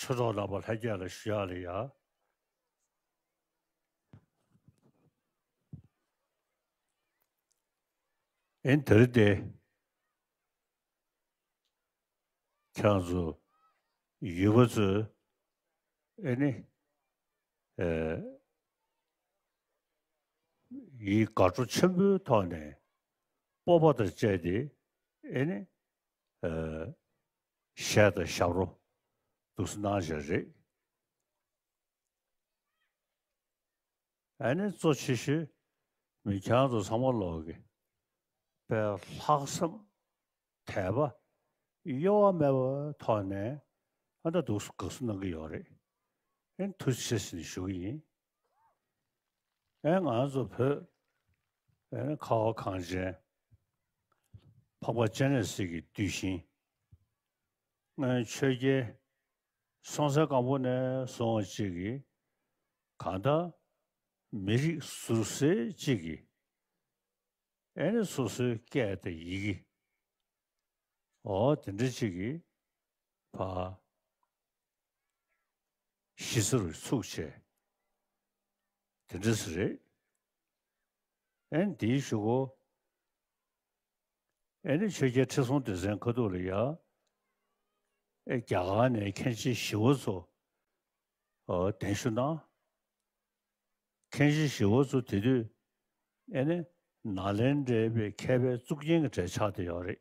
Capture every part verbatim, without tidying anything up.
ཁྲི་ཐོག་ནང་པ་ལྷན་རྒྱས་ལ་ཞུ་ཡག་ལ་ཡ། ཨེ་དེ་རིང་དེ་ཁྱེད་རང་ཚོ་ཡུལ་པ་ཚོས་ཨེ་ནི་ཨེ་ཡི་དགའ་སྤྲོ་ཆེན་པོའི་ཐོག་ནས་སྤོབས་པ་དང་བཅས་ཏེ་ཨེ་ནི་ཨེ་གཞས་དང་ཞབས་བྲོ་འདུག་སེ་གནང་བཞག་རེད། ཨ་ནི་གཙོ་ཆེ་ཤོས་མི་ཁྱེད་རང་ཚོ་ཚང་མ་ལོག་གི་དཔེ་ལྷག་བསམ་དད་པ་གཡོ་བ་མེད་པའི་ཐོག་ནས་ཨ་ད་འདུག་སེ་དགའ་བསུ་གནང་གི་ཡོད་རེད། ཨ་ནི་ཐུགས་རྗེ་ཆེ་ཟེར་ནས་ཞུ་གི་ཡིན། ཨ་ང་ཚོ་བོད་ཨ་ནི་ཁ་བ་གངས་ཅན་འཕགས་པ་སྤྱན་རས་གཟིགས་ཀྱི་གདུལ་ཞིང་སྔོན་ཆོས་རྒྱལ་སྲོང་བཙན་སྒམ་པོ་ནས་བཟུང་བ་གཅིག་གིས་གང་ལྟར་མི་རིགས་ཟུར་གསལ་གཅིག་གིས་ཨེ་ནི་སོ་སོའི་སྐད་དང་ཡི་གེ་འོ་དེ་འདྲ་གཅིག་གིས་ཕ་གཞི་རྩ་རུ་ཚུགས་བྱས་དེ་འདྲ་ཟེར་རེད། ཨེ་ནི་དེའི་གཞུག་གུ་ཨེ་ནི་ཆོས་རྒྱལ་ཁྲི་སྲོང་ལྡེ་བཙན་ཁ་ཐུག་ལ་ཡ་ཨེ་རྒྱ་གར་ནས་མཁན་ཆེན་ཞི་བ་འཚོ་ཨོ་གདན་ཞུ་གནང་། མཁན་ཆེན་ཞི་བ་འཚོ་དེ་དུས་ཨེ་ནི་ནཱ་ལེནྡྲའི་མཁས་པའི་གཙུག་རྒྱན་གྱི་གྲས་ཆགས་བསྡད་ཡོད་རེད།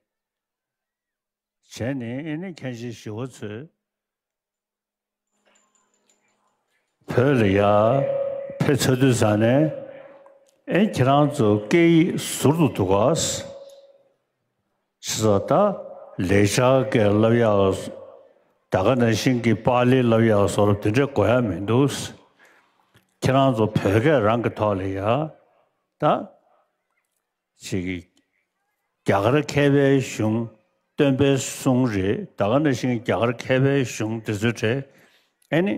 བྱས་ནས་ཨེ་ནི་མཁན་ཆེན་ཞི་བ་འཚོས་བོད་ལ་ཡར་ཕེབས་ཚར་དུས་ཙང་ནས་ཨེ་ཁྱེད་རང་ཚོ་སྐད་ཡིག་ཟུར་དུ་འདུག་ག་ཞེས་སོགས། ད་ལེགས་སྦྱར་སྐད་བསླབ་ཡག་ད་ག་ནང་བཞིན་གྱི་པཱ་ལི་བསླབ་ཡག་སོགས་དེ་འདྲ་དགོས་ཡ་མི་འདུག་ཁྱེད་རང་ཚོ་བོད་སྐད་རང་གི་ཐོག་ལ་ཡ་ད་ཅིག་རྒྱ་གར་མཁས་པའི་གཞུང་སྟོན་པའི་གསུང་རེད། ད་ག་ནང་བཞིན་རྒྱ་གར་མཁས་པའི་གཞུང་དེ་ཚོའི་གྲས་ཨེ་ནི་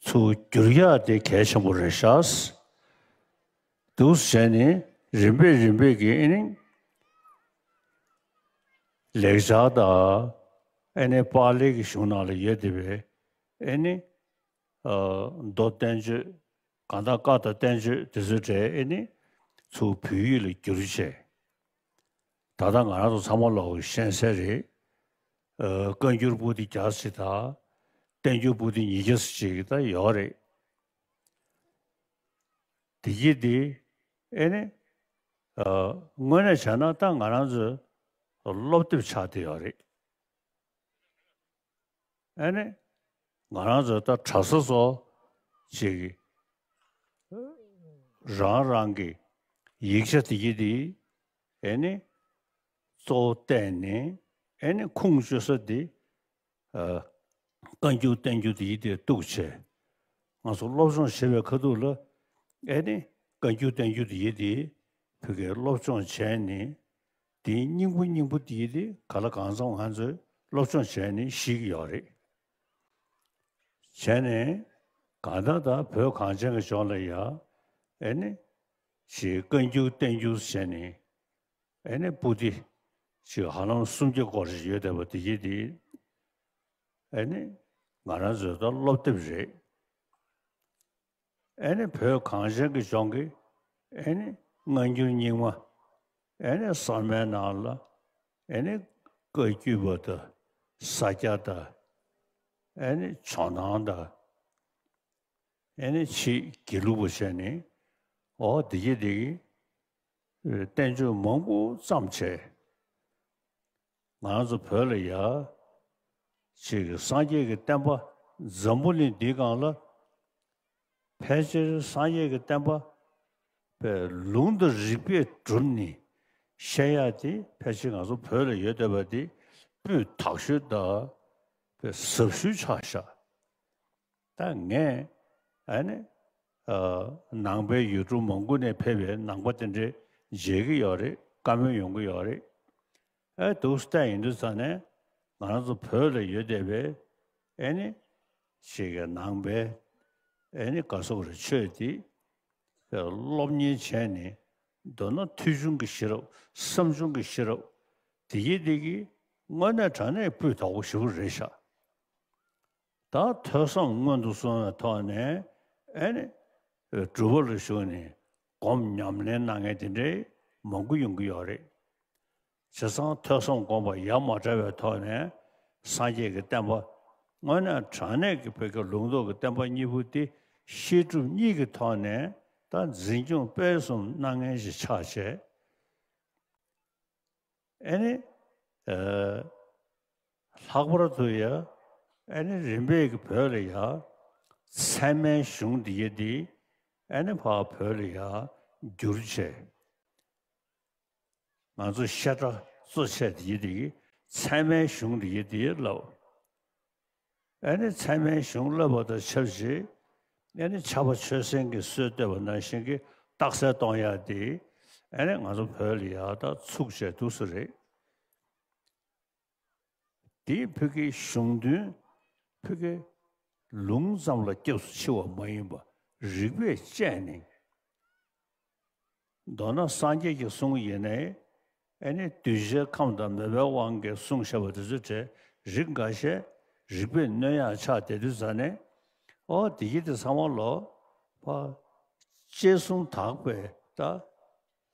ཚུར་བསྒྱུར་ཡག་དེ་གལ་ཆེན་པོ་རེད་ཤག་འདུག་བྱས་ནས་རིམ་པས་རིམ་པས་ཀྱིས་ཨེ་ནི་ལེགས་སྦྱར་དང་ཨེ་ནི་པཱ་ལི་གི་གཞུང་ནང་ལ་ཡོད་བསྡད་པའི་ཨེ་ནི་མདོ་བསྟན་བཅོས་གང་ལྟར་བཀའ་དང་བསྟན་བཅོས་དེ་ཚོའི་གྲས་ཨེ་ནི་ཚུར་བོད་ཡིག་ལ་བསྒྱུར་བྱས། ད་ལྟ་ང་རང་ཚོ་ཚང་མ་ལོག་གི་ཤེས་གསལ་རེད། ཨ་བཀའ་འགྱུར་པོ་ཏི་བརྒྱ་ཙམ་ཅིག་དང་བསྟན་འགྱུར་པོ་ཏི་ཉིས་བརྒྱ་ཙམ་ཅིག་ད་ཡོད་རེད། དེ་གྱིས་དེ་ཨེ་ནི་ཨ་དངོས་གནས་བྱས་ན་ད་ང་རང་ཚོའི་སློབ་དེབ་ཆགས་བསྡད་ཡོད་རེད། ཨེ་ནི་ང་རང་ཚོ་ད་གྲྭ་ས་ཚོ་ཅིག་རང་རང་གི་ཡིག་ཆ་དེ་གྱིས་དེ་ཨེ་ནི་གཙོ་བོ་བལྟས་ནས་ཨེ་ནི་ཁུངས་བཅོལ་ས་དེ་ཨ་བཀའ་འགྱུར་བསྟན་འགྱུར་དེ་གྱིས་དེ་གཏུགས་བྱས། ང་ཚོ་སློབ་སྦྱོང་བྱེད་པའི་ཁ་ཐུག་ལ་ཨེ་ནི་བཀའ་འགྱུར་བསྟན་འགྱུར་དེ་གྱིས་དེ་བོད་སྐད་སློབ་སྦྱོང་བྱས་ནས་དེའི་སྙིང་པོ་སྙིང་པོ་དེ་གྱིས་དེ་ག་ལ་གང་འཚམ་ང་ཚོས་སློབ་སྦྱོང་བྱས་ནས་ཤེས་ཀྱི་ཡོད་རེད། བྱས་ནས་གང་ལྟར་ད་བོད་གངས་ཅན་གྱི་ལྗོངས་ལ་ཡ་ཨེ་ནི་ཞེས་བཀའ་འགྱུར་བསྟན་འགྱུར་བྱས་ནས་ཨེ་ནི་པོ་ཏི་ཞིག་ཧ་ལམ་སུམ་བརྒྱ་སྐོར་ཞིག་ཡོད་བསྡད་པ་དེ་གྱིས་དེ་ཨེ་ནི་ང་རང་ཚོའི་ད་སློབ་དེབ་རེད། ཨེ་ནི་བོད་གངས་ཅན་གྱི་ལྗོངས་ཀྱི་ཨེ་ནི་སྔ་འགྱུར་རྙིང་མ་ཨེ་ནི་གསར་མའི་ནང་ལ་ཨེ་ནི་བཀའ་བརྒྱུད་པ་དང་ས་སྐྱ་དང་ཨེ་ནི་ཇོ་ནང་དང་ཨེ་ནི་ཕྱིས་དགེ་ལུགས་པ་བྱས་ནས་འོ་དེ་གྱིས་དེ་གྱིས་བསྟན་བཅོས་མང་པོ་བརྩམས་བྱས། ང་རང་ཚོ་བོད་ལ་ཡ་ཅིག་སངས་རྒྱས་ཀྱི་བསྟན་པ་འཛམ་བུ་གླིང་འདིའི་སྒང་ལ་ཕལ་ཆེར་སངས་རྒྱས་ཀྱི་བསྟན་པ་པའི་ལུང་དང་རིགས་པས་གྲུབ་ནས་བཤད་ཡག་དེ་ཕལ་ཆེར་ང་ཚོ་བོད་ལ་ཡོད་བསྡད་པ་དེ་སྤུས་དག་ཤོས་དང་པའི་ཟབ་ཤོས་ཆགས་ཤག་ད་ངས་ཨ་ནི་ཨ་ནང་པའི་ཡུལ་གྲུ་མང་པོ་ནས་ཕེབས་པའི་ནང་པ་དེ་འདྲའི་མཇལ་གྱི་ཡོད་རེད། བཀའ་མོལ་ཡོང་གི་ཡོད་རེད། ཨ་འདུག་སེ་ཡིན་དུས་ཙང་ནས་ང་རང་ཚོ་བོད་ལ་ཡོད་བསྡད་པའི་ཨ་ནི་ཞིག་གི་ནང་པའི་ཨ་ནི་ག་སོག་རེ་ཆོས་དེ་སློབ་གཉེར་བྱས་ནས་མདོར་ན་ཐོས་བྱུང་གི་ཤེས་རབ་བསམ་བྱུང་གི་ཤེས་རབ་དེ་གྱིས་དེ་གྱིས་དངོས་གནས་དྲང་གནས་སྤུས་དག་པོ་ཞེ་པོ་རེད་ཤག་ད་ཐོས་བསམ་སྔོན་དུ་སོང་བའི་ཐོག་ནས་ཨེ་ནི་སྒྲུབ་པ་ལ་ཞུགས་ནས་སྒོམ་ཉམས་ལེན་གནང་མཁན་དེ་འདྲའི་མང་པོ་ཡོང་གི་ཡོད་རེད། བྱས་ཙང་ཐོས་བསམ་སྒོམ་པ་ཡ་མ་བྲལ་བའི་ཐོག་ནས་སངས་རྒྱས་ཀྱི་བསྟན་པ། དངོས་གནས་དྲང་གནས་ཀྱི་བོད་ཀྱི་ལུང་རྟོགས་ཀྱི་བསྟན་པ་གཉིས་པོ་འདི་བཤད་སྒྲུབ་གཉིས་ཀྱི་ཐོག་ནས་ད་འཛིན་སྐྱོང་སྤེལ་གསུམ་གནང་མཁན་ཞིག་ཆགས་བྱས། ཨེ་ནི། ཨ། ལྷག་པར་དུ་ཡ། ཨེ་ནི་རིམ་པས་ཀྱི་བོད་ལ་ཡ། ཚད་མའི་གཞུང་འདི་ཡ་འདི། ཨེ་ནི་ཕར་བོད་ལ་ཡ་བསྒྱུར་བྱས། ང་ཚོ་བཤད་གྲྭ་གཙོ་ཆེ་འདི་ཡ་འདི་གིས་ཚད་མའི་གཞུང་འདི་ཡ་འདི་ལབ། ཨེ་ནི་ཚད་མའི་གཞུང་བསླབ་པ་དང་ཆབས་ཅིག་ཨེ་ནི་ཕྱྭ་པ་ཆོས་སེང་གིས་སྲོལ་བཏོད་པ་ནང་བཞིན་གྱི་རྟགས་གསལ་གཏོང་ཡག་དེ་ཨེ་ནི་ང་ཚོ་བོད་ལ་ཡག་ད་ཚུགས་བྱས་འདུག་སེ་རེད། དེ་བོད་ཀྱི་གཞུང་དོན་བོད་ཀྱི་ལུང་ཙམ་ལ་སྐྱབས་སུ་མཆི་བ་མ་ཡིན་པ་རིགས་པས་དཔྱད་ནས། མདོར་ན་སངས་རྒྱས་ཀྱི་གསུང་ཡིན་ནའི་ཨེ་ནི་གདུལ་བྱའི་ཁམས་དང་མོས་པའི་དབང་གིས་གསུངས་བཞག་པ་དེ་ཚོའི་གྲས་རིགས་འགའ་ཤས་རིགས་པས་གནོན་ཡག་ཆགས་བསྡད་དུས་ཙ་ནས། ཨོ་དེ་གི་དེ་ཚང་མ་ལོ་ཕ་དཔྱད་གསུམ་དག་པའི་ད་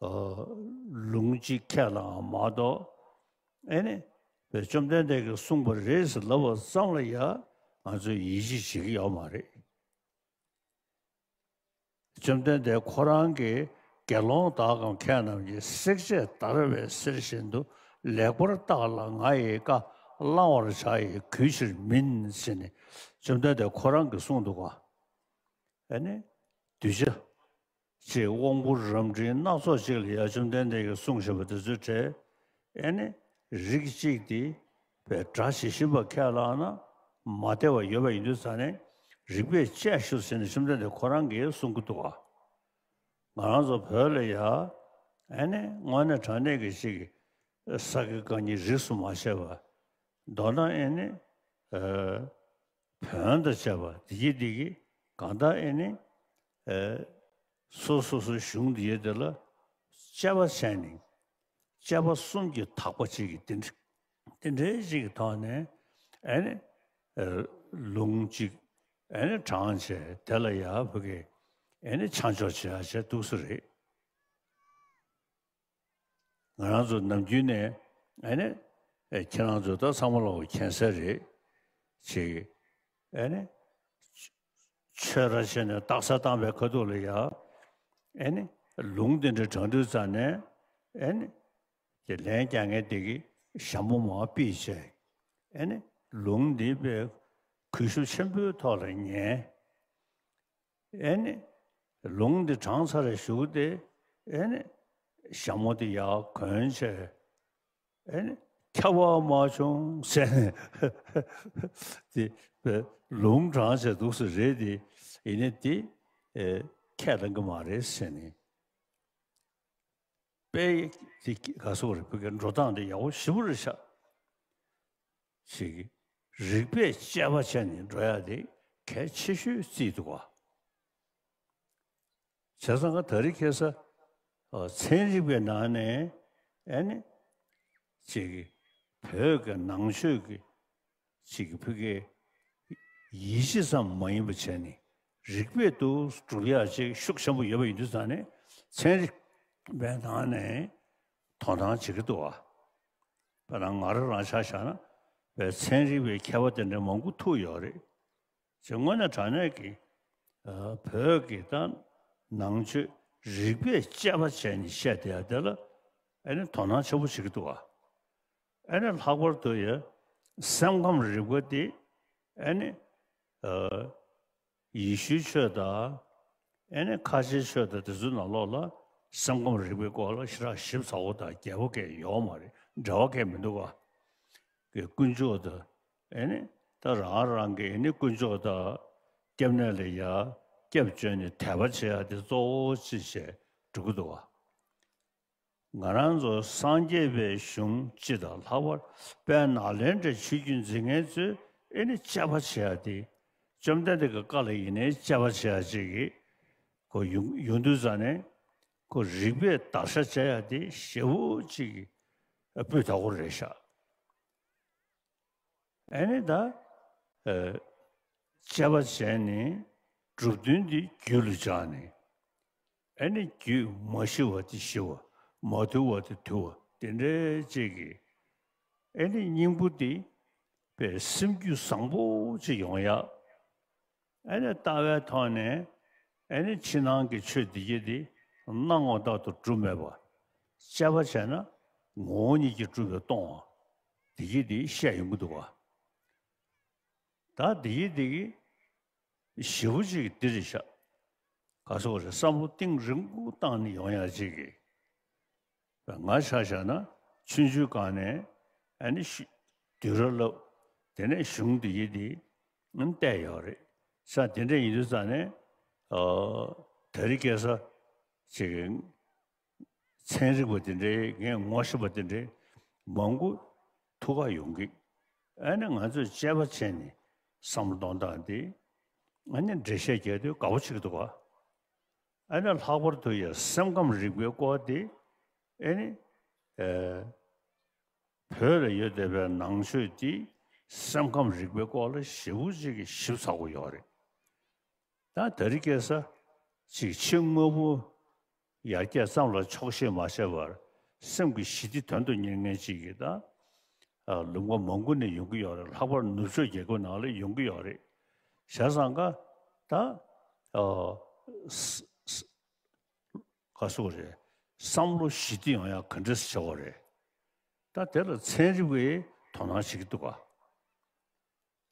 ཨོ་ལུང་གཅིག་ཁས་བླངས་མ་གཏོགས། ཨེ་ནི་བཅོམ་ལྡན་འདས་ཀྱིས་གསུངས་པ་རེད་ཟེར་ལབ་པ་ཙམ་ལ་ཡ་ང་ཚོས་ཡིད་ཆེས་བྱེད་ཀྱི་ཡོད་མ་རེད། བཅོམ་ལྡན་འདས་ཁོ་རང་གིས་དགེ་སློང་དག་གམ་མཁས་རྣམས་ཀྱིས། བསྲེག་བཅད་བརྡར་བའི་གསེར་བཞིན་དུ། ལེགས་པར་བརྟགས་ལ་ང་ཡི་བཀའ། བླང་བར་བྱ་ཡི་གུས་ཕྱིར་མིན། ཟེར་ནས་བཅོམ་ལྡན་འདས་ཁོ་རང་གིས་གསུངས་འདུག་ག་ཨེ་ནི་གདུལ་བྱ་ཅིག་དབང་པོ་རབ་འབྲིང་སྣ་ཚོགས་ཅིག་ལ་ཡ་བཅོམ་ལྡན་འདས་ཀྱིས་གསུངས་བཞིན་པ་དེ་ཚོའི་གྲས། ཨེ་ནི་རིགས་གཅིག་དེ་བས་སྒྲ་ཇི་བཞིན་པ་ཁས་བླངས་ན་མ་བདེ་བ་ཡོད་པ་ཡིན་དུས་ཙ་ནས་རིགས་པས་དཔྱད་ཤོག་ཟེར་ནས་བཅོམ་ལྡན་འདས་ཁོ་རང་གིས་གསུང་གི་འདུག་ག་ང་རང་ཚོ་བོད་ལ་ཡ་ཨེ་ནི་དངོས་གནས་དྲང་གནས་ཀྱི་ཅིག་ས་དགེ་བཀའ་རྙིང་རིས་སུ་མ་ཆད་པ། མདོར་ན་ཨེ་ནི་ཨ། བོན་དང་བཅས་པ་འདི་གི་འདི་གི་གང་ལྟར་ཨེ་ནི་ཨེ་སོ་སོ་སོའི་གཞུང་འདི་ཡི་དེ་ལ་དཔྱད་པ་བྱས་ནས་དཔྱད་པ་གསུམ་གྱི་དག་པ་ཅིག་གི་འདི་འདྲ་འདི་འདྲའི་ཅིག་གི་ཐོག་ནས་ཨེ་ནི་ཨེ་ལུང་ཅིག་ཨེ་ནི་དྲངས་བྱས་དེ་ལ་ཡ་བོད་ཀྱི་ཨེ་ནི་ཆ་འཇོག་བྱེད་ཡ་བྱས་འདུག་སེ་རེད། ང་རང་ཚོ་ནམ་རྒྱུན་ནས་ཨེ་ནི་ཨེ་ཁྱེད་རང་ཚོ་ད་ཚང་མ་ལོག་མཁྱེན་གསལ་རེད། ཅིག་ཨེ་ནི་ཆོས་ར་བྱས་ནས་རྟགས་གསལ་བཏང་བའི་ཁ་ཐུག་ལ་ཡ་ཨེ་ནི་ལུང་དེ་འདྲ་དྲངས་དུས་ཙ་ནས་ཨེ་ནི་དེ་ལན་རྒྱག་མཁན་དེ་གི་ཞྭ་མོ་མར་ཕུད་བྱས། ཨེ་ནི་ལུང་འདི་དཔེ་གུས་ཞབས་ཆེན་པོའི་ཐོག་ལ་ཉན། ཨེ་ནི། ལུང་འདི་དྲངས་ཚར་བའི་གཞུག་དེ། ཨེ་ནི། ཞྭ་མོ་དེ་ཡར་གོན་བྱས། ཨེ་ནི། ཁྱབ་པ་མ་བྱུང་ཟེར་ནས། དེ། ལུང་དྲངས་བྱས་འདུག་སེ་རེད་དེ། ཡིན་ནའི་དེ། ཨེ། ཁས་ལེན་གྱི་མ་རེད་ཟེར་ནས། དཔེ་དེ་ག་སོགས་རེད། བོད་ཀྱི་འགྲོ་སྟངས་དེ་ཡག་པོ་ཞེ་པོ་རེད་ཤག་ཅིག་རིགས་པས་དཔྱད་པ་བྱས་ནས་འགྲོ་ཡག་དེ་གལ་ཆེ་ཤོས་བརྩིས་འདུག་ག་བྱས་ཙང་ག་ད་རེས་ཁ་སང་ཚན་རིག་པའི་ནང་ནས་ཨེ་ནི་ཅིག་བོད་ཀྱི་ནང་ཆོས་ཀྱི་ཅིག་བོད་ཀྱི་ཡིད་ཆེས་ཙམ་མ་ཡིན་པ་བྱས་ནས་རིགས་པས་དུ་སྒྲུབ་ཡག་ཅིག་ཤུགས་ཆེན་པོ་ཡོད་པ་ཡིན་དུས་ཙང་ནས་ཚན་རིག་པའི་ནང་ནས་དོ་སྣང་བྱེད་ཀྱི་འདུག་བ། དཔེར་ན་ང་རང་རང་ཆ་བཞག་ན་བས་ཚན་རིག་པའི་མཁས་པ་དེ་འདྲ་མང་པོ་ཐུག་ཡོད་རེད། ཅེས་དངོས་གནས་དྲང་གནས་ཀྱི་ཨ་བོད་ཀྱི་ད་ནང་ཆོས་རིགས་པས་དཔྱད་པ་བྱས་ནས་བཤད་བསྡད་ཡ་དེ་ལ་ཨེ་ནི་དོ་སྣང་ཆེན་པོ་བྱེད་ཀྱི་འདུག་བ། ཨེ་ནི་ལྷག་པར་དུ་ཡ་སེམས་ཁམས་རིག་པ་དེ་ཨེ་ནི་ཨ་ཡེ་ཤུའི་ཆོས་དང་ཨེ་ནི་ཁ་ཆེའི་ཆོས་དང་དེ་ཚོའི་ནང་ལོགས་ལ་སེམས་ཁམས་རིག་པའི་སྐོར་ལ་ཞེ་དྲག་ཞིབ་ཚགས་པོ་དང་རྒྱས་པོ་གང་ཡང་ཡོད་མ་རེད། འབྲེལ་བ་གང་ཡང་མི་འདུག་བ། གི་དཀོན་མཆོག་དང་ཨེ་ནི་ད་རང་རང་གི་ཨེ་ནི་དཀོན་མཆོག་དང་སྐྱབས་གནས་ལ་ཡ་སྐྱབས་བཅོལ་ནས་དད་པ་བྱེད་ཡ་དེ་གཙོ་བོ་ཅིག་བྱས་འགྲོ་གི་འདུག་བ། ང་རང་ཚོ་སངས་རྒྱས་པའི་གཞུང་སྤྱི་དང་ལྷག་པར་དཔལ་ནཱ་ལེནྡྲའི་ཆོས་བརྒྱུད་འཛིན་མཁན་ཚོས་ཨེ་ནི་དཔྱད་པ་བྱེད་ཡ་དེ་བཅོམ་ལྡན་འདས་ཀྱི་བཀའ་ལ་ཡིན་ནའི་དཔྱད་པ་བྱེད་ཡ་ཅིག་གི་གོ་ཡོང་ཡོང་དུས་ཙ་ནས་ཁོ་རིགས་པས་བརྡར་ཤ་བྱེད་ཡ་དེ་ཞེ་པོ་ཅིག་གི་སྤུས་དག་པོ་རེད་ཤག་ཨེ་ནི་ད། ཨེ། དཔྱད་པ་བྱས་ནས་གྲུབ་དོན་འདི་རྒྱུད་ལ་སྦྱངས་ནས། ཨེ་ནི་རྒྱུད་མ་ཞི་བ་དེ་ཞི་བ། མ་དུལ་བ་དེ་དུལ་བ། དེ་འདྲའི་ཅིག་གིས་ཨེ་ནི་སྙིང་པོ་དེ་པའི་སེམས་རྒྱུད་བཟང་པོ་ཅིག་ཡོང་ཡག་ཨེ་ནི་ལྟ་བའི་ཐོག་ནས་ཨེ་ནི་ཕྱི་ནང་གི་ཆོས་འདི་གྱད་དེ་སྣང་བ་ལྟར་དུ་གྲུབ་མེད་པ། དཔྱད་པ་བྱས་ན་ངོ་བོ་ཉིད་ཀྱིས་གྲུབ་པའི་སྟོང་བ་འདི་གྱད་དེ་བཤད་ཡོང་གི་འདུག་ག་ད་འདི་གྱད་དེ་གི་ཞེ་པོ་ཅིག་འདི་རེད་ཤག་ག་སོགས་རེད། བསམ་བློ་གཏིང་རིང་པོ་བཏང་ནས་ཡོང་ཡག་ཅིག་གི་ང་ཆ་བཞག་ན་ཆུང་ཆུང་སྒང་ནས་ཨ་ནི་ཤུ་དུས་རབས་ལབ། དེ་ནས་གཞུང་འདི་གྱད་དེ་བལྟས་ཡོད་རེད་ཤག་དེ་འདྲ་ཡིན་དུས་ཙང་ནས་ཨ་དེ་རིང་ཁ་སང་ཅིག་ཚན་རིག་པ་དེ་འདྲའི་ངས་ངོ་ཤེས་པ་དེ་འདྲའི་མང་པོ་ཐུག་ག་ཡོང་གི་ཨ་ནི་ང་ཚོས་དཔྱད་པ་བྱས་ནས་བསམ་བློ་གཏོང་སྟངས་དེ་ཨ་ནི་འགྲེལ་བཤད་རྒྱག་དུས་དགའ་པོ་བྱེད་ཀྱི་འདུག་ག་ཨ་ནི་ལྷག་པར་དུ་ཡང་སེམས་ཁམས་རིག་པའི་སྐོར་དེ་ཨ་ནི་ཨེ་བོད་ལ་ཡོད་བསྡད་པའི་ནང་ཆོས་དེ་སེམས་ཁམས་རིག་པའི་སྐོར་ལ་ཞེ་པོ་ཅིག་གི་ཞིབ་ཚགས་པོ་ཡོད་རེད། ད་དེ་རིང་ཁ་སང་ཅིག་ཕྱི་དངོས་པོ་ཡར་རྒྱས་ཙམ་ལ་ཆོག་ཤེས་མ་བྱས་པར་སེམས་ཀྱི་ཞི་བདེ་དོན་དུ་གཉེར་མཁན་ཅིག་གིས་ད་ལུང་པ་མང་པོ་ནས་ཡོང་གི་ཡོད་རེད། ལྷག་པར་ནུབ་ཕྱོགས་རྒྱལ་ཁབ་ནང་ལ་ཡོང་གི་ཡོད་རེད། བྱས་ཙང་ཀ་ད་ཨ་ས་ས་ག་སོགས་རེད། བསམ་བློ་ཞི་བདེ་ཡོང་ཡག་ག་འདྲས་བྱེད་དགོས་རེད། ད་དེ་ལ་ཚན་རིག་པས་དོ་སྣང་བྱེད་ཀྱི་འདུག་ག་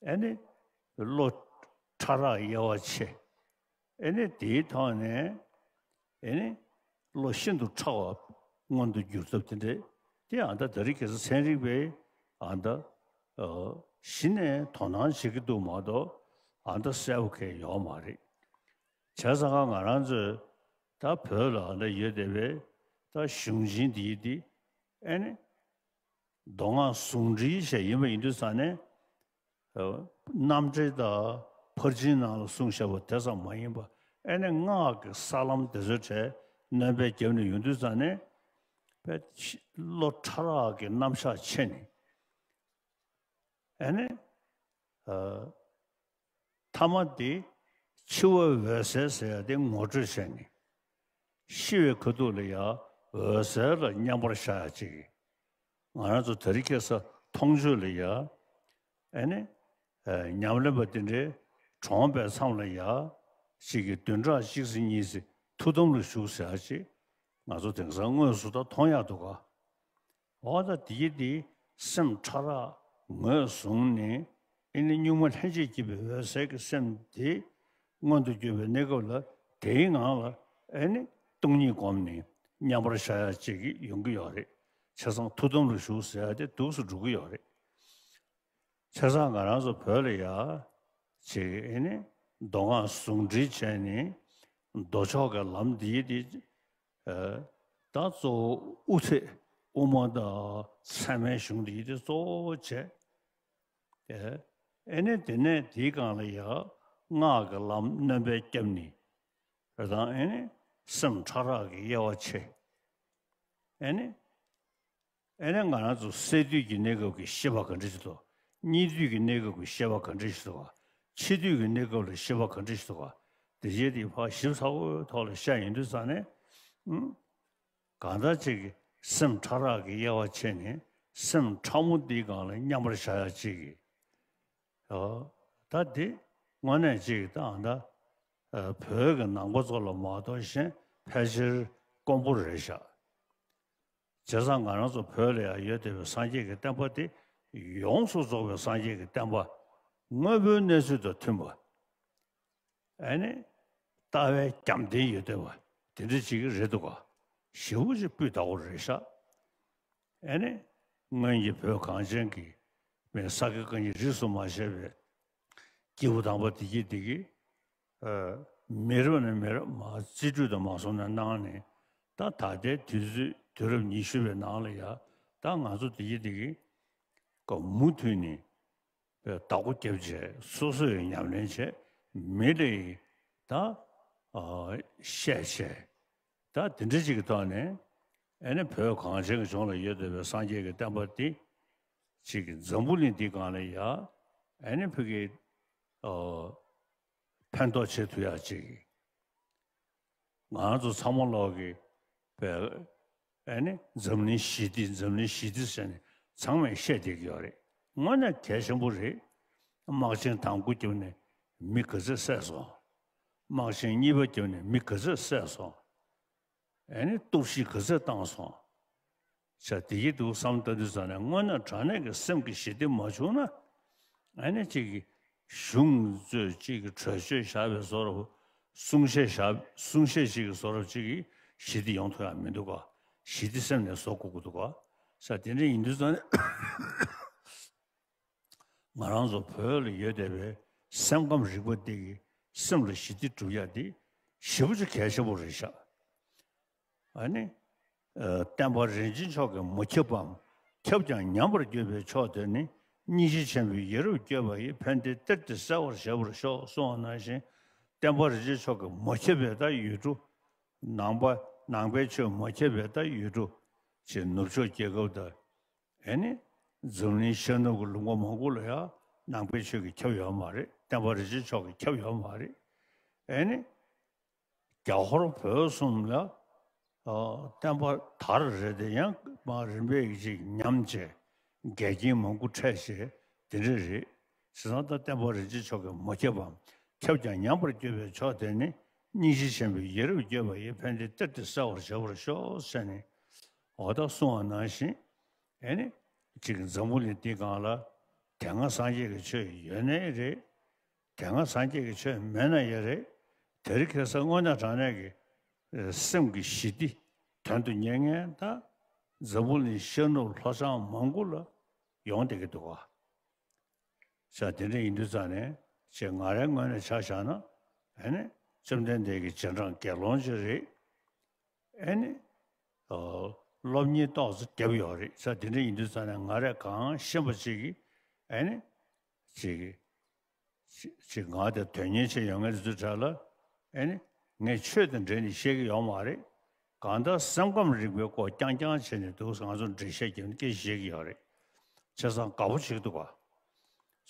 ཨེ་ནི་བློ་ཕྲ་རགས་དབྱེ་བ་ཕྱེ། ཨེ་ནི་དེའི་ཐོག་ནས་ཨེ་ནི་བློ་ཤིན་ཏུ་ཕྲ་བ་མངོན་དུ་གྱུར་ཐབས་དེ་འདྲས་དེ་ཨ་ད་དེ་རིང་ཁ་སང་ཚན་རིག་པས་ཨ་ད་ཨ་གཞི་ནས་དོ་སྣང་བྱེད་ཀྱི་འདུག་མ་གཏོགས་ཨ་ད་གསལ་པོ་གང་ཡང་ཡོད་མ་རེད། བྱས་ཙང་ཀ་ང་རང་ཚོས་ད་བོད་ལ་ཨ་ད་ཡོད་བསྡད་པའི་ད་གཞུང་ཆེན་འདི་ཡི་འདི་ཨེ་ནི་མདོ་སྔགས་ཟུང་འབྲེལ་བྱས་ཡིན་པ་ཡིན་དུས་ཙང་ནས་ཨ་རྣམ་འགྲེལ་དང་ཕར་ཕྱིན་ནང་ལ་གསུངས་བཞག་པ་དེ་ཙམ་མ་ཡིན་པ་ཨེ་ནི་སྔགས་ཀྱི་ས་ལམ་དེ་ཚོའི་གྲས་སྣོན་པ་བརྒྱབ་ནས་ཡོང་དུས་ཙང་ནས་དཔེ་བློ་ཕྲ་རགས་ཀྱི་རྣམ་གཞག་ཕྱེ་ནས་ཨེ་ནི་ཨ་ཐ་མ་དེ་འཆི་བ་འོད་གསལ་ཟེར་ཡ་དེ་ངོ་སྤྲོད་བྱས་ནས་ཤི་བའི་ཁ་ཐུག་ལ་ཡང་འོད་གསལ་ལ་མཉམ་པར་བཞག་ཡ་གཅིག་ང་རང་ཚོ་དེ་རིང་ཁ་སང་མཐོང་ཆོས་ལ་ཡང་ཨེ་ནི་ཨ་ཉམས་ལེན་པ་དེ་འདྲའི་གྲོངས་པའི་མཚམས་ལ་ཡང་གཅིག་གིས་བདུན་ཕྲག་གཅིག་ཙམ་གཉིས་ཙམ་ཐུགས་དམ་ལ་བཞུགས་ཟེར་ཡ་གཅིག་ང་ཚོ་དེང་སང་དངོས་སུ་ད་མཐོང་ཡག་འདུག་ག་འོ་ད་དེ་གི་དེ་སེམས་ཕྲ་རགས་ངོས་བཟུང་ནས་ཨེ་ནི་གཉུག་མ་ལྷན་ཅིག་སྐྱེས་པའི་འོད་གསལ་གྱི་སེམས་དེ་མངོན་དུ་གྱུར་པའི་གནས་སྐབས་ལ་དེའི་ངང་ལ་ཨེ་ནི་སྟོང་ཉིད་བསྒོམས་ནས་མཉམ་པར་བཞག་ཡ་ཅིག་ཡོང་གི་ཡོད་རེད། བྱས་ཙང་ཐུགས་དམ་ལ་བཞུགས་ཟེར་ཡ་དེ་འདུག་སེ་འགྲོ་གི་ཡོད་རེད། བྱས་ཙང་ང་རང་ཚོ་བོད་ལ་ཡ་ཅིག་ཨེ་ནི་མདོ་སྔགས་ཟུང་འབྲེལ་བྱས་ནས་མདོ་ཕྱོགས་ཀྱི་ལམ་འདི་དེ་ཨ་ད་གཙོ་བོ་དབུ་ཐོད་དབུ་མ་དང་ཚད་མའི་གཞུང་འདི་དེ་གཙོ་བོ་བྱས། ཨེ་ཨེ་ནི་དེ་ནས་དེའི་སྒང་ལ་ཡང་སྔགས་ཀྱི་ལམ་སྣོན་པ་བརྒྱབ་ནས་རེད་དང་ཨེ་ནི་སེམས་ཕྲ་རགས་ཀྱི་དབྱེ་བ་ཕྱེ། ཨེ་ནི་ཨེ་ནི་ང་རང་ཚོ་སད་དུས་ཀྱི་གནས་སྐབས་ཀྱི་ཤེས་པ་ག་འདྲ་ཞིག་འདུག་གཉིད་དུས་ཀྱི་གནས་སྐབས་ཀྱི་ཤེས་པ་ག་འདྲ་ཞིག་འདུག་ག་འཆི་དུས་ཀྱི་གནས་སྐབས་ལ་ཤེས་པ་ག་འདྲ་ཞིག་འདུག་ག་དེ་བྱས་དེ་ཕར་ཞིབ་ཚགས་པོའི་ཐོག་ལ་བཤད་ཡོང་དུས་ཙང་ནས་ཨུམ། གང་ལྟར་ཅིག་གིས་སེམས་ཕྲ་རགས་ཀྱི་དབྱེ་བ་ཕྱེ་ནས་སེམས་ཕྲ་མོ་འདིའི་སྒང་ལ་མཉམ་པར་བཞག་ཡ་ཅིག་གིས། ཨོ། ད་འདི་དངོས་གནས་ཅིག་ད་ཨ་ད་ཨ་བོད་ཀྱི་ནང་པ་ཚོ་ལ་མ་གཏོགས་གཞན་ཕལ་ཆེར་དཀོན་པོ་རེད་ཤག་བྱས་ཙང་ང་རང་ཚོ་བོད་ལ་ཡང་ཡོད་བསྡད་པའི་སངས་རྒྱས་ཀྱི་བསྟན་པ་དེ་ཡོངས་སུ་རྫོགས་པའི་སངས་རྒྱས་ཀྱི་བསྟན་པ་དངོས་པོའི་གནས་ཚུལ་དང་མཐུན་པ། ཨེ་ནི། ལྟ་བའི་རྒྱབ་རྟེན་ཡོད་བསྡད་པ། དེ་འདྲ་ཅིག་རེད་འདུག་ག་ཞེ་པོ་ཅིག་སྤུས་དག་པོ་རེད་ཤག་ཨེ་ནི། སྔོན་གྱི་བོད་གངས་ཅན་གྱི་མི་ས་དགེ་བཀའ་རྙིང་རིས་སུ་མ་ཆད་པའི་སྐྱེས་བུ་དམ་པ་དེ་གིས་དེ་གིས་ཨ་མི་རབས་ནས་མི་རབས་མར་རྩིས་སྤྲོད་དང་མ་སོང་ནས་གནང་ནས་ད་ད་ལྟའི་དུས་ཚོད་དུས་རབས་ཉི་ཤུ་པའི་ནང་ལ་ཡ་ད་ང་ཚོ་དེ་གིས་དེ་གིས་ཀ་མུ་མཐུད་ནས། བདག་པོ་བརྒྱབ་བྱས་སོ་སོས་ཉམས་ལེན་བྱས། མི་ལ་ཡི་ད་ཨ་བཤད་བྱས། ད་དེ་འདྲ་ཅིག་གི་ཐོག་ནས་ཨ་ནི་བོད་གངས་ཅན་གྱི་ལྗོངས་ལ་ཡོད་བསྡད་པའི་སངས་རྒྱས་ཀྱི་བསྟན་པ་འདི་ཅིག་གི་འཛམ་བུ་གླིང་འདི་སྒང་ལ་ཡ་ཨ་ནི་ཕ་གི་ཨ་ ཕན་ཐོགས་བྱེད་ཐུབ་ཡག་ཅིག་ང་རང་ཚོ་ཚང་མ་ལོག་གི་བས་ཨ་ནི་འཛམ་གླིང་ཞི་བདེ་འཛམ་གླིང་ཞི་བདེ་ཟེར་ནས་ཚང་མས་བཤད་བསྡད་ཀྱི་ཡོད་རེད། དངོས་གནས་གལ་ཆེན་པོ་རེད། དམག་ཆེན་དང་པོ་བརྒྱབ་ནས་མི་ག་ཚོད་བསད་སོང་། དམག་ཆེན་གཉིས་པ་བརྒྱབ་ནས་མི་ག་ཚོད་བསད་སོང་། ཨ་ནི་གཏོར་བཤིག་ག་ཚོད་བཏང་སོང་། ཟེར་དེ་གི་འདུག་བསམ་ལྟ་དུས་ཙང་ནས་དངོས་གནས་དྲང་གནས་ཀྱི་སེམས་ཀྱི་ཞི་བདེ་མ་བྱུང་ན། ཨ་ནི་གཅིག་གི་གཞུང་ཚོས་གཅིག་གི་གྲོས་ཆོད་བཞག་པའི་བཟོ་འདྲ་གསུང་བཤད་བཞག་གསུང་བཤད་ཅིག་གི་བཟོ་འདྲ་གཅིག་གི་ཞི་བདེ་ཡོང་ཐུབ་ཡག་མི་འདུག་ག་ཞི་བདེ་སེམས་ནས་བཟོ་དགོས་ཀྱི་འདུག་ག་ཟེར་དེ་འདྲ་ཡིན་དུས་ཙང་ནས། ང་རང་ཚོ་བོད་ལ་ཡོད་བསྡད་པའི་སེམས་ཁམས་རིག་པ་འདི་གིས་སེམས་ལ་ཞི་བདེ་སྒྲུབ་ཡག་འདི་ཞེ་པོ་ཅིག་གལ་ཆེན་པོ་རེད་ཤག་ཨ་ནི། ཨ། བསྟན་པ་རིན་ཆེན་མཆོག་གིས་མ་ཁྱབ་པའམ། ཁྱབ་ཀྱང་ཉམས་པར་གྱུར་པའི་ཕྱོགས་དེར་ནི། སྙིང་རྗེ་ཆེན་པོས་ཡ་རབས་བསྐྱོད་པ་ཡི། ཕན་བདེའི་གཏེར་དེ་གསལ་བར་བྱེད་པར་ཤོག་གསུངས་པ་ནང་བཞིན། བསྟན་པ་རིན་ཆེན་མཆོག་གིས་མ་ཁྱབ་པའི་ད་ཡུལ་གྲུ། ནང་པ་ནང་པའི་ཆོས་མ་ཁྱབ་པའི་ད་ཡུལ་གྲུ། ཅེས་ནུབ་ཕྱོགས་རྒྱལ་ཁབ་དང་། ཨེ་ནི། འཛམ་གླིང་ཤར་ནུབ་ཀྱི་ལུང་པ་མང་པོ་ལ་ཡང་ནང་པའི་ཆོས་ཀྱིས་ཁྱབ་ཡོད་མ་རེད། བསྟན་པ་རིན་ཆེན་མཆོག་གིས་ཁྱབ་ཡོད་མ་རེད། ཨེ་ནི། རྒྱ་ཧོར་བོད་གསུམ་ལ། ཨ། བསྟན་པ་དར་རེད་དེ་ཡང་མ་རིམ་པས་ཅིག་ཉམས་བྱས། འགལ་རྐྱེན་མང་པོ་འཕྲད་བྱས་དེ་འདྲ་རེད། བྱས་ཙང་ད་བསྟན་པ་རིན་ཆེན་མཆོག་གིས་མ་ཁྱབ་པའམ། ཁྱབ་ཀྱང་ཉམས་པར་གྱུར་པའི་ཕྱོགས་དེར་ནི། སྙིང་རྗེ་ཆེན་པོས་ཡ་རབས་བསྐྱོད་པ་ཡི། ཕན་བདེའི་གཏེར་དེ་གསལ་བར་བྱེད་པར་ཤོག་ཟེར་ནས། འོ་ད་གསུངས་པ་ནང་བཞིན། ཨེ་ནི། ཅིག་འཛམ་བུ་གླིང་འདི་སྒང་ལ་དེ་སྔ་སངས་རྒྱས་ཀྱི་ཆོས་ཡོད་ནའི་རེད། དེ་སྔ་སངས་རྒྱས་ཀྱི་ཆོས་མེད་ན་ཡང་རེད། དེ་རིང་ཁ་སང་དངོས་གནས་དྲང་གནས་ཀྱི་ཨེ་སེམས་ཀྱི་ཞི་བདེ་དོན་དུ་གཉེར་མཁན་ད་འཛམ་བུ་གླིང་ཤར་ནུབ་ལྷོ་བྱང་མང་པོ་ལ་ཡོང་བསྡད་ཀྱི་འདུག་ག་ཟེར་དེ་འདྲ་ཡིན་དུས་ཙང་ནས་ཅེས་ང་རའི་ངོས་ནས་ཆ་བཞག་ན། ཨེ་ནི། བཅོམ་ལྡན་འདས་ཀྱི་རྗེས་འབྲང་དགེ་སློང་ཅིག་རེད། ཨེ་ནི། ཨོ། སློབ་གཉེར་ཏོག་ཙམ་བརྒྱབ་ཡོད་རེད་ཟེར་དེ་འདྲ་ཡིན་དུས་ཙང་ནས་ང་རས་གང་ཤེས་པ་ཅིག་གིས། ཨེ་ནི། ཅིག་གིས། ཅིག་ཅིག་ང་དེ་དོན་གཉེར་བྱེད་ཡོད་མཁན་དེ་ཚོའི་གྲས་ལ། ཨེ་ནི། ངས་ཆོས་དང་འབྲེལ་ནས་བཤད་ཀྱི་ཡོད་མ་རེད། གང་ལྟར་སེམས་ཁམས་རིག་པའི་སྐོར་རྐྱང་རྐྱང་བྱས་ནས་འདུག་ང་ཚོ་འགྲེལ་བཤད་རྒྱབ་ནས་སྐད་ཆ་བཤད་ཀྱི་ཡོད་རེད། བྱས་ཙང་དགའ་པོ་བྱེད་ཀྱི་འདུག་ག་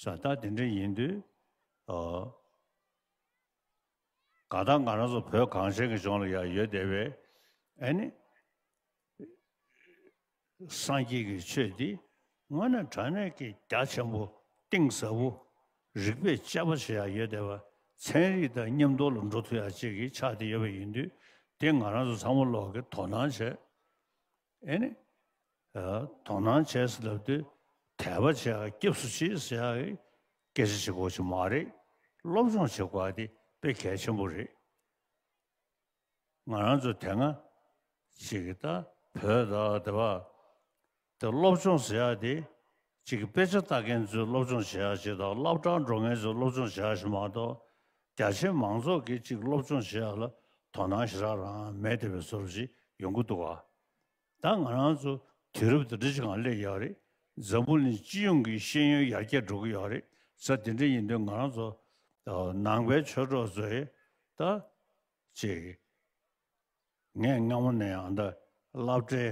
ཟེར་ད་དེ་འདྲ་ཡིན་དུས། ཨོ། གང་ལྟར་ང་རང་ཚོ་བོད་གངས་ཅན་གྱི་ལྗོངས་ལ་ཡང་ཡོད་བསྡད་པའི་ཨེ་ནི། སངས་རྒྱས་ཀྱི་ཆོས་འདི་དངོས་གནས་དྲང་གནས་ཀྱི་རྒྱ་ཆེན་པོ་གཏིང་ཟབ་པོ་རིགས་པས་དཔྱད་པ་བྱེད་ཡག་ཡོད་བསྡད་པ་ཚན་རིག་དང་མཉམ་དུ་ལ་འགྲོ་ཐུབ་ཡག་ཅིག་གི་ཆགས་བསྡད་ཡོད་པ་ཡིན་དུས། དེ་ང་རང་ཚོ་ཚང་མ་ལོག་གི་དོ་སྣང་བྱས། ཨེ་ནི། ཨ། དོ་སྣང་བྱས་ཟེར་ལབ་དུས་དད་པ་བྱེད་ཡག་སྐྱབས་སུ་མཆི་ཟེར་ཡག་གི་སྐད་ཆ་བྱེད་དགོས་ཀྱི་མ་རེད། སློབ་སྦྱོང་བྱེད་དགོས་ཡག་དེ་དཔེ་གལ་ཆེན་པོ་རེད། ང་རང་ཚོ་དེ་སྔ་ཅིག་གི་ད་བོད་ད་དེ་བ་དེ་སློབ་སྦྱོང་ཟེར་ཡག་དེ་ཅིག་གི་དཔེ་ཆ་ལྟ་མཁན་ཚོས་སློབ་སྦྱོང་བྱེད་ཡག་ཅིག་དང་སློབ་གྲྭར་འགྲོ་མཁན་ཚོས་སློབ་སྦྱོང་བྱེད་ཡག་ཞིག་མ་གཏོགས། རྒྱ་ཆེ་མང་ཚོགས་ཀྱིས་ཅིག་སློབ་སྦྱོང་བྱེད་ཡག་ལ་དོ་སྣང་ཞེ་དྲག་རང་མེད་བསྡད་པའི་བཟོ་འདྲ་ཞིག་ཡོང་གི་འདུག་ག་ད་ང་རང་ཚོ་དུས་རབས་དེ་འདྲ་ཅིག་སྒང་སླེབས་ཡོད་རེད། འཛམ་བུ་གླིང་སྤྱི་ཡོངས་ཀྱི་ཤེས་ཡོན་ཡར་རྒྱས་འགྲོ་གི་ཡོད་རེད་ཟེར་དེ་འདྲ་ཡིན་དུས་ང་རང་ཚོ་ནང་པའི་ཆོས་གྲོགས་ཚོས་ད་ཅིག་ངས་སྔ་མོ་ནས་ཡང་ད་སློབ་གྲྭའི་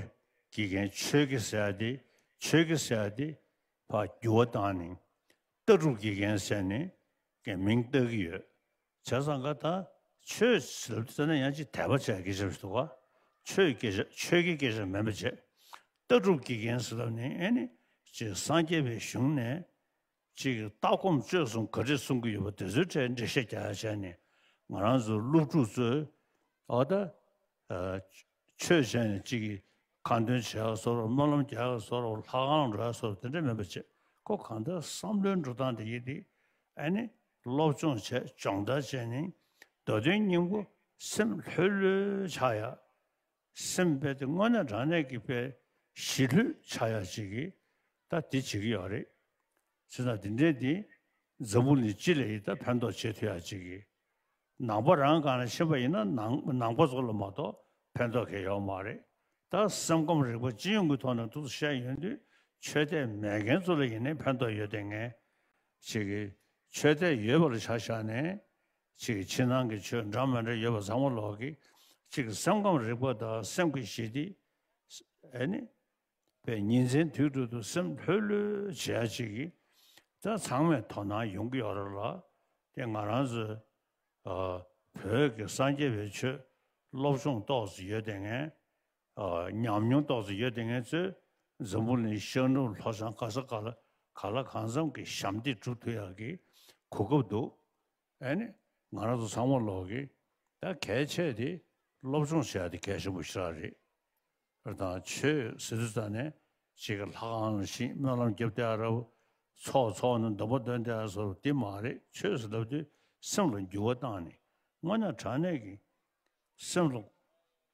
དགེ་རྒན་ཆོས་དགེ་ཟེར་ཡག་དེ་ཆོས་དགེ་ཟེར་ཡག་དེ་ཕར་འགྱུར་བ་བཏང་ནས་ལྟ་གྲུབ་དགེ་རྒན་ཟེར་ནས་མིང་བཏགས་ཀྱི་ཡོད། བྱས་ཙང་ཀ་ད་ཆོས་ཟེར་ཟེར་ན་ཡང་ཅིག་དད་པ་བྱེད་ཡག་སྐད་ཆ་ཞིག་འདུག་ག་ཆོས་སྐད་ཆ་ཆོས་ཀྱི་སྐད་ཆ་མིན་པ་བྱས། ལྟ་གྲུབ་དགེ་རྒན་ཟེར་ལབ་ནས་ཨེ་ནི་ཅིག་སངས་རྒྱས་པའི་གཞུང་ནས་ཅིག་ལྟ་སྒོམ་སྤྱོད་གསུམ་ག་འདྲས་གསུང་གི་ཡོད་པ་དེ་ཚོའི་གྲས་འགྲེལ་བཤད་རྒྱག་ཡག་བྱས་ནས་ང་རང་ཚོ་སློབ་ཕྲུག་ཚོས་འོ་ད། ཨ། ཆོས་བྱས་ནས་གཅིག་གིས་ཁ་འདོན་བྱེད་ཡག་བཟོ་འདྲ་སྨོན་ལམ་རྒྱག་ཡག་བཟོ་འདྲ་ལྷ་ཁང་འགྲོ་ཡག་བཟོ་འདྲ་དེ་འདྲ་མིན་པ་བྱས་ཁོ་གང་ལྟར་བསམ་བློའི་འགྲོ་སྟངས་དེ་ཡིན་ཏེ། ཨ་ནི་སློབ་སྦྱོང་བྱས་སྦྱོང་བརྡར་བྱས་ནས་མདོ་དོན་སྙིང་པོ་སེམས་ལྷོད་ལྷོད་ཆགས་ཡག་སེམས་དཔེ་དེ་དངོས་གནས་དྲང་གནས་ཀྱི་དཔེ་ཞི་ལྷོད་ཆགས་ཡག་ཅིག་གིས་ད་དེ་བྱེད་ཀྱི་ཡོད་རེད། བྱས་ཙང་དེ་འདྲས་དེ་འཛམ་བུ་གླིང་སྤྱི་ལ་ཡིན་ད་ཕན་ཐོགས་བྱེད་ཐུབ་ཡག་ཅིག་གིས། ནང་པ་རང་སྒང་ལ་ཕྱིན་པ་ཡིན་ན་ནང་ནང་པ་ཚོ་ལ་མ་གཏོགས་ཕན་ཐོགས་གང་ཡོད་མ་རེད། ད་སེམས་ཁམས་རིག་པ་སྤྱི་ཡོངས་ཀྱི་ཐོག་ནས་ཐུགས་སུ་བཤད་ཡོང་དུས་ཆོས་དད་མེད་མཁན་ཚོ་ལ་ཡིན་ནའི་ཕན་ཐོགས་ཡོད་དེ་ངས་ཅིག་གིས་ཆོས་དད་ཡོད་པ་ལ་ཆ་བཞག་ནས་ཅིག་གིས་ཕྱི་ནང་གི་ཆོས་འདྲ་མི་འདྲ་ཡོད་པ་ཚང་མ་ལོག་གིས་ཅིག་གིས་སེམས་ཁམས་རིག་པ་དང་སེམས་ཀྱི་ཞི་བདེ་ཨེ་ནི། པའི་ཉིན་མཚན་དུས་དྲུག་ཏུ་སེམས་ལྷོད་ལྷོད་བྱེད་ཡག་ཅིག་གིས་ད་ཚང་མས་དོ་སྣང་ཡོང་གི་ཡོད་རེད་ལ། དེ་ང་རང་ཚོས་ བོད་ཀྱི་སངས་རྒྱས་པའི་ཆོས་སློབ་སྦྱོང་ཏོག་ཙམ་ཡོད་དེ་ངས། ཉམས་མྱོང་ཏོག་ཙམ་ཡོད་དེ་ངས་ཚོས་འཛམ་བུ་གླིང་ཤར་ནུབ་ལྷོ་བྱང་ག་ས་ག་ལ་ག་ལ་གང་འཚམ་གྱི་ཞབས་འདེགས་སྒྲུབ་ཐུབ་ཡག་གི་གོ་སྐབས་འདུག་ཨ་ནི་ང་རང་ཚོ་ཚང་མ་ལོག་གི་ད་གལ་ཆེ་དེ་སློབ་སྦྱོང་བྱེད་ཡག་དེ་གལ་ཆེན་པོ་ཞེ་དྲག་རེད། དང་ཆོས་ཟེར་དུས་ཙང་ནས་ཅིག་གི་ལྷ་ཁང་ལ་ཕྱིན་སྨོན་ལམ་རྒྱབ་བསྡད་ཡ་ར་བོ། ཚོགས་འཚོགས་ནས་འདོན་པ་འདོན་བསྡད་ཡ་བཟོ་འདི་མ་རེད། ཆོས་ཟེར་ལབ་དུས་སེམས་ལ་འགྱུར་བ་བཏང་ནས་དངོས་གནས་དྲང་གནས་ཀྱི་སེམས་ལ་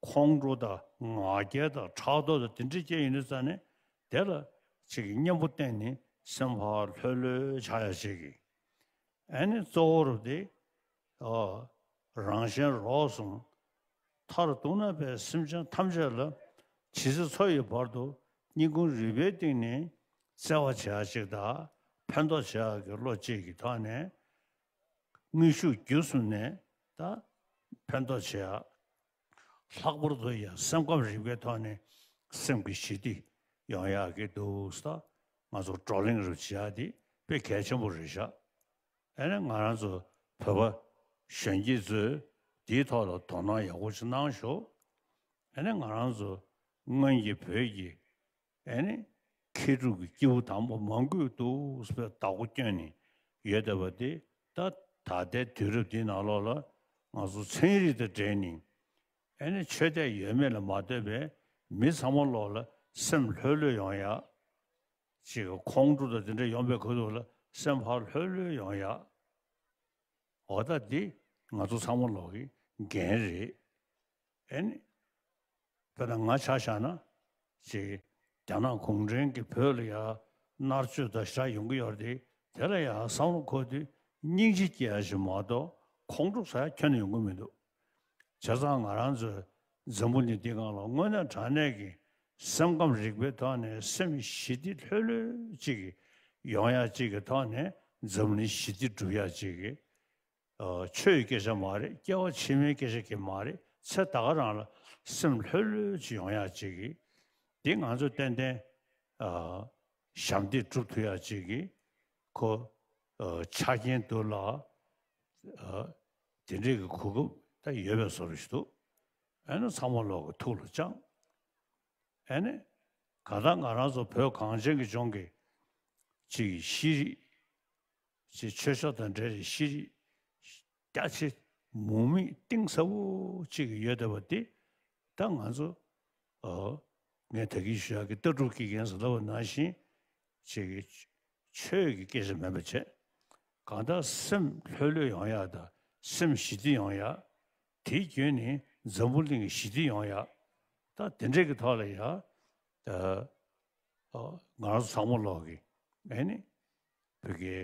ཁོང་ཁྲོ་དང་ང་རྒྱལ་དང་ཕྲག་དོག་དང་དེ་འདྲ་སྐྱེ་ཡོང་དུས་ཙང་ནས་དེ་ལ་ཅིག་གི་གཉེན་པོ་བསྟེན་ནས་སེམས་ཕར་ལྷོད་ལྷོད་ཆགས་ཡ་ཅིག་གི་ཨ་ནི་གཙོ་བོ་རུ་དེ། ཨོ། རང་གཞན་རོགས་གསུམ། མཐར་གཏུགས་ན་པའི་སེམས་ཅན་ཐམས་ཅད་ལ་ཇི་སྲིད་འཚོ་ཡི་བར་དུ་སྙིང་ཁུང་རུས་པའི་གཏིང་ནས་བརྩེ་བ་བྱེད་ཡ་ཅིག་དང་ཕན་ཐོགས་བྱེད་ཡ་གི་བློ་གཅིག་གི་ཐོག་ནས་དངོས་ཤུགས་བརྒྱུད་གསུམ་ནས་ད་ཕན་ཐོགས་བྱེད་ཡ། ལྷག་པར་དུ་ཡང་སེམས་ཁམས་རིག་པའི་ཐོག་ནས་སེམས་ཀྱི་ཞི་བདེ་ཡོང་ཡག་གི་འདུག་ས། ང་ཚོ་བགྲོ་གླེང་རུ་བྱེད་ཡག་དེ་དཔེ་གལ་ཆེན་པོ་རེད་ཤག་ཨ་ནི་ང་རང་ཚོ་བོད་པ་གཞོན་སྐྱེས་ཚོས་དེའི་ཐོག་ལ་དོ་སྣང་ཡག་པོ་ཞིག་གནང་ཤོག་ཨ་ནི་ང་རང་ཚོ་སྔོན་གྱི་བོད་ཀྱི་ཨ་ནི་མཁས་གྲུབ་ཀྱི་སྐྱེས་བུ་དམ་པ་མང་པོས་འདུག་སེ་བདག་པོ་བསྐྱོན་ནས་ཡོད་བསྡད་པ་དེ་ད་ད་ལྟའི་དུས་རབས་འདིའི་ནང་ལོགས་ལ་ང་ཚོ་ཚན་རིག་དང་འབྲེལ་ནས་ཨ་ནི་ཆོས་དད་ཡོད་མེད་ལ་མ་ལྟོས་པའི་མི་ཚང་མ་ལོགས་ལ་སེམས་ལྷོད་ལྷོད་ཡོང་ཡག་ཅིག་ཁོང་ཁྲོ་དང་དེ་འདྲ་ཡོང་པའི་ཁུལ་དུ་ལ་སེམས་ཕར་ལྷོད་ལྷོད་ཡོང་ཡག་འོ་ད་འདི་ང་ཚོ་ཚང་མ་ལོག་གི་འགན་རེད། ཨེ་ནི། དཔེར་ན་ང་ཆ་བཞག་ན། ཅིག་རྒྱ་ནག་གུང་ཁྲན་གྱིས་བོད་ལ་ཡ་མནར་གཅོད་དང་ཞེ་དྲག་ཡོང་གི་ཡོད་རེད་དེ། དེ་ལ་ཡ་བསམ་བློ་འཁོར་དུས་སྙིང་རྗེ་སྐྱེ་ཡ་ཞིག་མ་གཏོགས་ཁོང་ཁྲོ་ཟ་ཡ་ཁྱོན་ནས་ཡོང་གི་མི་འདུག་བྱས་ཙང་ང་རང་ཚོའི་འཛམ་བུ་གླིང་འདི་སྒང་ལ་དངོས་གནས་དྲང་གནས་ཀྱི་སེམས་ཁམས་རིག་པའི་ཐོག་ནས་སེམས་ཞི་བདེ་ལྷོད་ལྷོད་ཅིག་ཡོང་ཡ་ཅིག་གི་ཐོག་ནས་འཛམ་གླིང་ཞི་བདེ་སྒྲུབ་ཡ་ཅིག་གི་ཨ། ཆོས་ཀྱི་སྐད་ཆ་མ་རེད། སྐྱེ་བ་ཕྱི་མའི་སྐད་ཆ་གི་མ་རེད། ཚེ་ད་ག་རང་ལ་སེམས་ལྷོད་ལྷོད་ཅིག་ཡོང་ཡ་ཅིག་གི་འདི་ང་ཚོ་ཏན་ཏན་ཨ། ཞབས་འདེགས་སྒྲུབ་ཐུབ་ཡ་ཅིག་གི་ཁོ་ཨ། ཆ་རྐྱེན་འདུག་ལ། ཨ། དེ་འདྲའི་གི་གོ་སྐབས་ད་ཡོད་པའི་བཟོ་འདྲ་ཞིག་འདུག་ཨ་ནི་ཚང་མ་ལོག་གི་ཐུགས་ལ་བཅངས། ཨ་ནི་གང་ལྟར་ང་རང་ཚོ་བོད་གངས་ཅན་གྱི་ལྗོངས་ཀྱི་ཅིག་གི་ཤེས་རིག་ཅེས་ཆོས་ཕྱོགས་དང་འབྲེལ་བའི་ཤེས་རིག་རྒྱ་ཆེ་མུ་མེད་གཏིང་ཟབ་པོ་ཅིག་ཡོད་བསྡད་པ་དེ་ད་ང་ཚོ་ཨོ་ངས་ད་གིན་ཞུ་ཡག་གི་ལྟ་གྲུབ་དགེ་རྒན་ཟེར་ལབ་པ་ནང་བཞིན་ཅིག་གི་ཆོས་ཀྱི་སྐད་ཆ་མིན་པ་བྱས། གང་ལྟར་སེམས་ལྷོད་ལྷོད་ཡོང་ཡག་དང་སེམས་ཞི་བདེ་ཡོང་ཡག་དེའི་བརྒྱུད་ནས་འཛམ་བུ་གླིང་གི་ཞི་བདེ་ཡོང་ཡག་ད་དེ་འདྲས་ཀྱི་ཐོག་ལ་ཡ་ད་ཨོ་ང་རང་ཚོ་ཚང་མ་ལོག་གི་ཨེ་ནི་བོད་ཀྱི་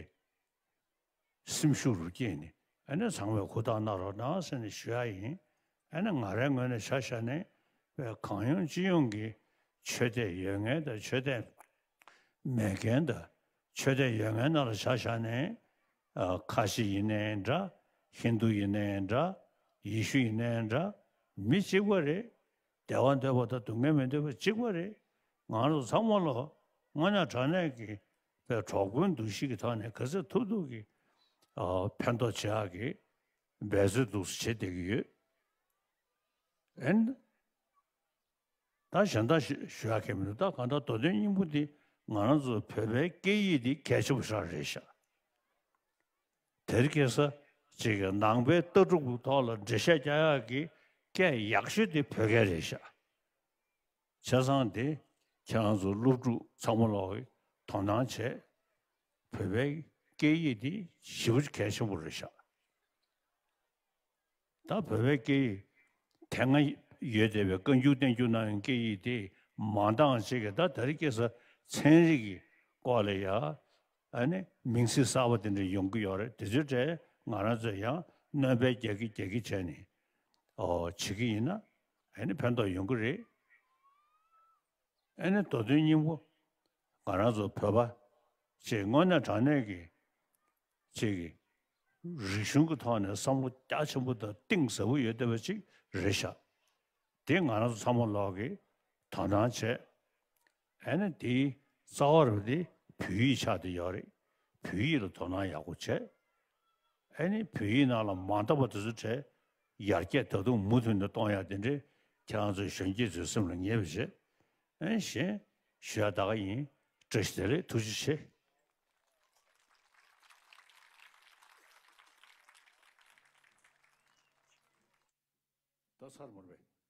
སེམས་ཤུགས་རུ་སྐྱེས་ནས་ཨ་ནི་ཚང་མས་ཧུར་ཐག་གནང་རོགས་གནང་ཟེར་ནས་ཞུ་ཡ་ཡིན། ཨ་ནི་ང་རའི་ངོས་ནས་ཆ་བཞག་ནས་བས་གང་ཡོང་ཅི་ཡོང་གི་ཆོས་དད་ཡོད་མཁན་དང་ཆོས་དད་མེད་མཁན་དང་ཆོས་དད་ཡོད་མཁན་རྣམས་ལ་ཆ་བཞག་ནས་ཨ། ཁ་ཆེ་ཡིན་ནའི་འདྲ། ཧིན་རྡུ་ཡིན་ནའི་འདྲ། ཡེ་ཤུ་ཡིན་ནའི་འདྲ། མི་གཅིག་པ་རེད། བདེ་བ་འདོད་པ་དང་སྡུག་བསྔལ་མི་འདོད་པ་གཅིག་པ་རེད། ང་རང་ཚོ་ཚང་མ་ལོ་དངོས་གནས་དྲང་གནས་ཀྱི་པའི་གྲོགས་པོའི་འདུ་ཤེས་ཀྱི་ཐོག་ནས་ག་ཚོད་ཐུབ་ཐུབ་ཀྱི་ཨ། ཕན་ཐོགས་བྱེད་ཡག་གི་འབད་རྩོལ་འདུག་སེ་བྱེད་བསྡད་ཀྱི་ཡོད། ཨན། ད་གཞན་དག་ཞུ་ཞུ་ཡག་གི་མི་འདུག་ད་གང་ལྟར་མདོ་དོན་སྙིང་པོ་འདི་ང་རང་ཚོ་བོད་པའི་སྐད་ཡིག་འདི་གལ་ཆེན་པོ་ཞིག་རེད་ཤག་དེར་སྐྱེས་ས་ཅིག་གི་ནང་པའི་ལྟ་གྲུབ་ཀྱི་ཐོག་ལ་འགྲེལ་བཤད་རྒྱག་ཡག་གི་སྐད་ཡག་ཤོས་དེ་བོད་སྐད་རེད་ཤག་བྱས་ཙང་དེ་ཁྱེད་རང་ཚོ་སློབ་ཕྲུག་ཚང་མ་ལོག་གིས་དོ་སྣང་བྱས། བོད་པའི་སྐད་ཡིག་འདི་ཞེ་པོ་ཅིག་གལ་ཆེན་པོ་རེད་ཤག་ད་བོད་པའི་སྐད་ཡིག་དེ་སྔ་ཡོད་བསྡད་པའི་བཀའ་འགྱུར་བསྟན་འགྱུར་ནང་གི་སྐད་ཡིག་དེ་མ་འདང་བྱེད་ཀྱི་ད་དེ་རིང་ཁ་སང་ཚན་རིག་གི་སྐོར་ལ་ཡ་ཨ་ནི་མིང་ཚིག་གསར་པ་དེ་འདྲ་ཡོང་གི་ཡོད་རེད། དེ་ཚོའི་གྲས་ང་རང་ཚོས་ཡང་སྣོན་པ་རྒྱག་གི་རྒྱག་གི་བྱས་ནས་ཨོ་བྱེད་ཀྱི་ཡིན་ན་ཨ་ནི་ཕན་ཐོགས་ཡོང་གི་རེད། ཨ་ནི་མདོ་དོན་སྙིང་པོ་ང་རང་ཚོ་བོད་པ་ཅིག་དངོས་གནས་དྲང་གནས་ཀྱི་ཅིག་གི་རིག་གཞུང་གི་ཐོག་ནས་བསམ་བློ་རྒྱ་ཆེན་པོ་དང་གཏིང་ཟབ་པོ་ཡོད་བསྡད་པ་ཅིག་རེད་ཤག་དེ་ང་རང་ཚོ་ཚང་མ་ལོག་གིས་དོ་སྣང་བྱས། ཨ་ནི་དེའི་རྩ་བ་རུ་དེ་བོད་ཡིག་ཆགས་བསྡད་ཡོད་རེད། བོད་ཡིག་ལ་དོ་སྣང་ཡག་པོ་བྱས། ཨ་ནི་བོད་ཡིག་ནང་ལ་མ་འདང་བ་དེ་ཚོ་བྲལ། ཡར་རྒྱས་ད་དུང་མུ་མཐུད་ནས་གཏོང་ཡག་དེ་འདྲའི་ཁྱེད་རང་ཚོ་གཞོན་སྐྱེས་ཚོའི་སེམས་ལ་ངེས་པ་བྱེད། ཨ་ནི་གཞན་ཞུ་ཡག་ད་ག་ཡིན། བཀྲ་ཤིས་བདེ་ལེགས། ཐུགས་རྗེ་ཆེ། ད་ཚར་མ་རེད་པས།